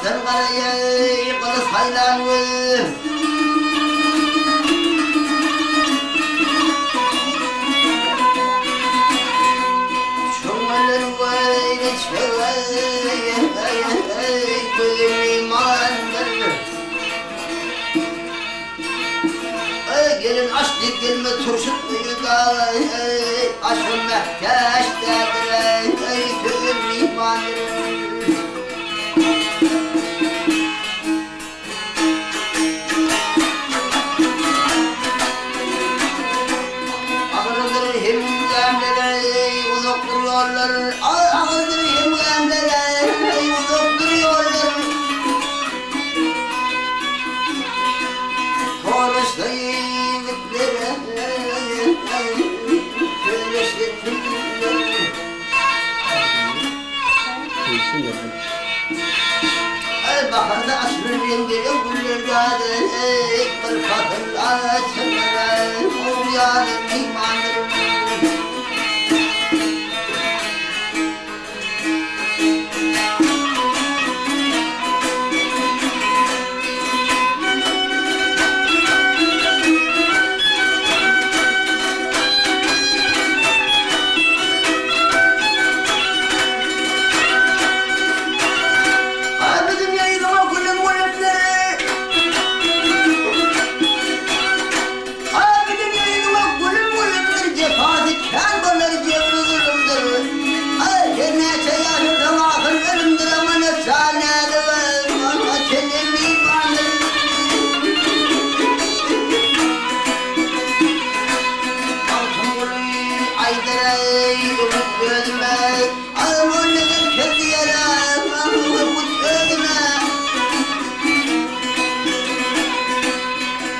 Daşdan garaýa gyly saýlan we. Çöňňeler weýle çöweý gözi mymandyr. Eý gelin aş diýip gelme turşutma ýüz-aý aşa mähtäç däldir eý söýen myhmandyr. Agyrdyr hem gämlere uzakdyr ýollar, Agyrdyr hem gämlere uzakdyr ýollar. Toraşda ýigitlere Söyleşdi tüller. Baharda açylar reňbe-reň güller ýaly, Bir pasyl açylar oň ýaly myhmandyr. Abi dünýä ýüzüňe gülüm gülüpdir. Abi dünýä ýüzüňe gülüm gülüpdir. Jepasy kän bolar jebri zulumdyr. Aý her näçe ýaşasaň ahyr ölümdir amanat jan näzigim maňa senden myhmandyr. Magtymguly aýdyr-eý öwüt özüme, Aman neden söz diýerem, öwüt özüme.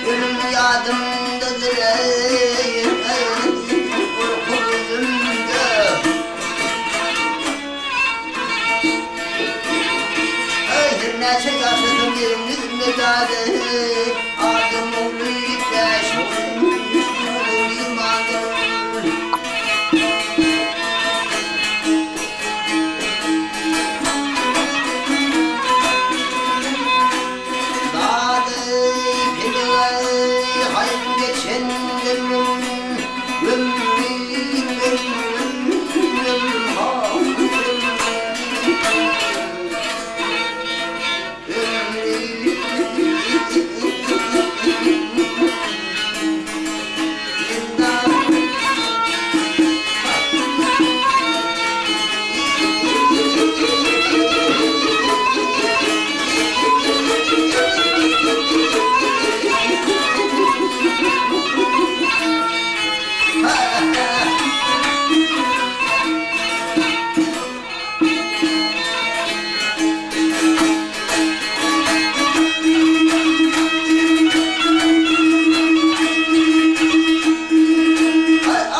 Ölüm ýadymdadyr-eý, gorky gözümde. Eý, her näçe ýaşasam ýeriň ýüzünde däde, Adam ogly 5-10 ýyl imandyr. Dady pelege haýyn geçen ömrüm, Ömrüm, ömrüm, ömrüm, ha, ömrüm.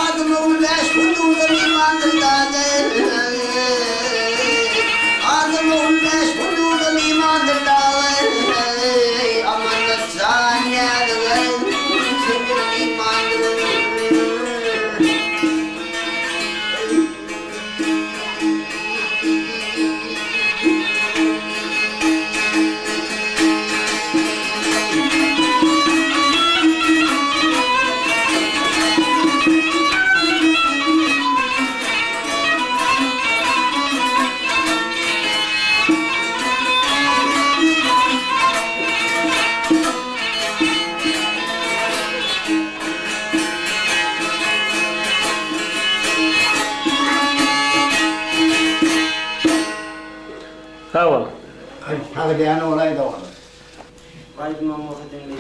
Adam ogly bäş gün duzdan imandyr dady. Adam ogly bäş gün duzdan imandyr dady. Amanat jan ýadygan senden imandyr. Sag bol. Sag diýýän bolaýda ol. Aýdymam bolsa diňleýän.